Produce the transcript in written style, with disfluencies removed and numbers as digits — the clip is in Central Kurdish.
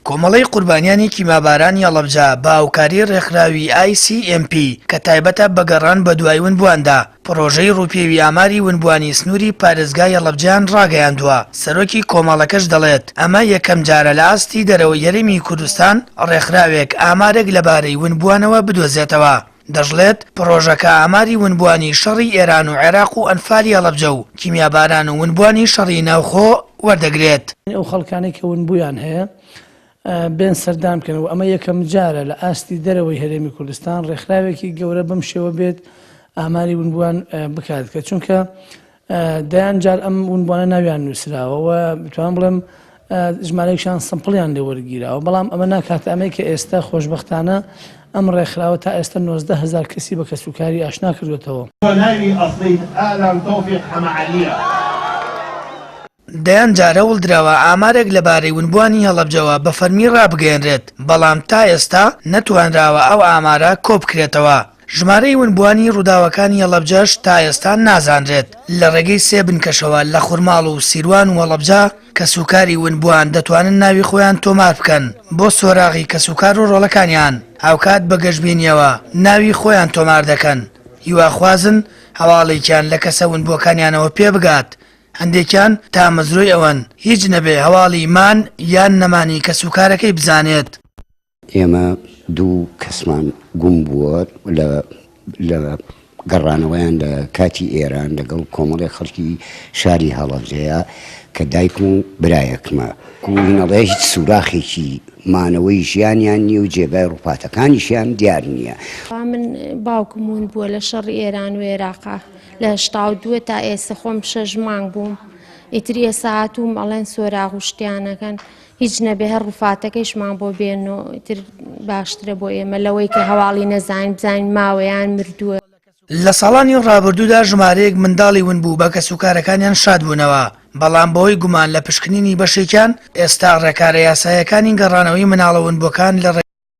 کۆمەڵەی قوربانیانی کیمیابارانی هەڵەبجە بە هاوکاری ڕێکخراوی ICMP کە تایبەتە بە گەڕان بەدوای ونبوواندا، پڕۆژەی ڕووپێوی ئاماری ونبووانی سنووری پارێزگای هەڵەبجەیان ڕاگەیاندووە، سەرۆکی کۆمەڵەکەش دەڵێت، ئەمە یەکەم جارە لە ئاستی دەرەوەی هەرێمی کوردستان ڕێکخراوێک ئامارێک لەبارەی ونبووانەوە بدۆزێتەوە. دەشڵێت، پڕۆژەکە ئاماری ونبووانی شەڕی ئێران و عێراق و ئەنفالی هەڵەبجە و کیمیاباران و ونبووانی شەڕی ناوخۆ وەردەگرێت. ئەو خەڵکانەی کە ونبوویان هەیە بێن سەردان بکەن و ئەمە یەکەمجارە لە ئاستی دەرەوەی هەرێمی کوردستان ڕێکخراوێکی گەورە بەم شێوە بێت ئاماری ونبووان بکات کە چونکە دەیان جار ئەم ونبووانە ناویان نووسراوە و بتوانم بڵێم ژمارەیەکیان سمپڵیان لێ وەرگیراوە بەڵام ئەمە ناکاتە ئەمەی کە ئێستا خۆشبەختانە ئەم ڕێکخراوە تا ئێستا 19 هەزار کەسی بە کەسوکاری ئاشنا کردوێتەوە. تۆ ناوی ئەسڵیت ئارام تۆفیق حەمە عەلیە. دەیان جار هەوڵدراوە ئامارێک لەبارەی ونبووانی هەڵەبجەوە بە فەرمی ڕابگەیەنرێت، بەڵام تا ئێستا نەتوانراوە ئەو ئامارە کۆبکرێتەوە. ژمارەی ونبووانی ڕووداوەکانی هەڵەبجەش تا ئێستا نازانرێت. لە ڕێگەی سێ بنکەشەوە لە خورماڵ و سیروان و هەڵەبجە، کەسوکاری ونبووان دەتوانن ناوی خۆیان تۆمار بکەن بۆ سۆراغی کەسوکار و ڕۆڵەکانیان، هاوکات بە گەشبینییەوە ناوی خۆیان تۆمار دەکەن، هیواخوازن هەواڵێکیان لە کەسە ونبووەکانیانەوە پێبگات، هەندێکیان تامەزرۆی ئەوەن هیچ نەبێ هەواڵی مان یان نەمانی کەسوکارەکەی بزانێت. ئێمە دوو کەسمان گوم بووە لە لە گەڕانەوەیان لە کاتی ئێران لەگەڵ کۆمەڵێک خەڵکی شاری هەڵەبجەیە کە دایکم و برایەکمە. کوینەڵێ هیچ سوراخێکی مانەوەی ژیانیان نییە و جێگای ڕووفاتەکانیشیان دیار نییە. من باوکم ون بووە لە شەڕی ئێران و ئێراقا لە 82 تا ئێستا خۆم شەش مانگ بووم ئیتر ئێستا هاتووم ئەڵێن سۆراغ و شتیانەکەن هیچ نەبێ هەر ڕوفاتەکەیشمان بۆ بێن و ئیتر باشترە بۆ ئێمە لەوەی کە هەواڵی نەزانین بزانین ماوە یان مردووە. لە ساڵانی ڕابردوودا ژمارەیەک منداڵی ونبوو بە کەسوکارەکانیان شادبوونەوە، بەڵام بەهۆی گومان لە پشکنینی بەشێکیان، ئێستا ڕێکارە یاساییەکانی گەڕانەوەی مناڵە ونبووەکان لە.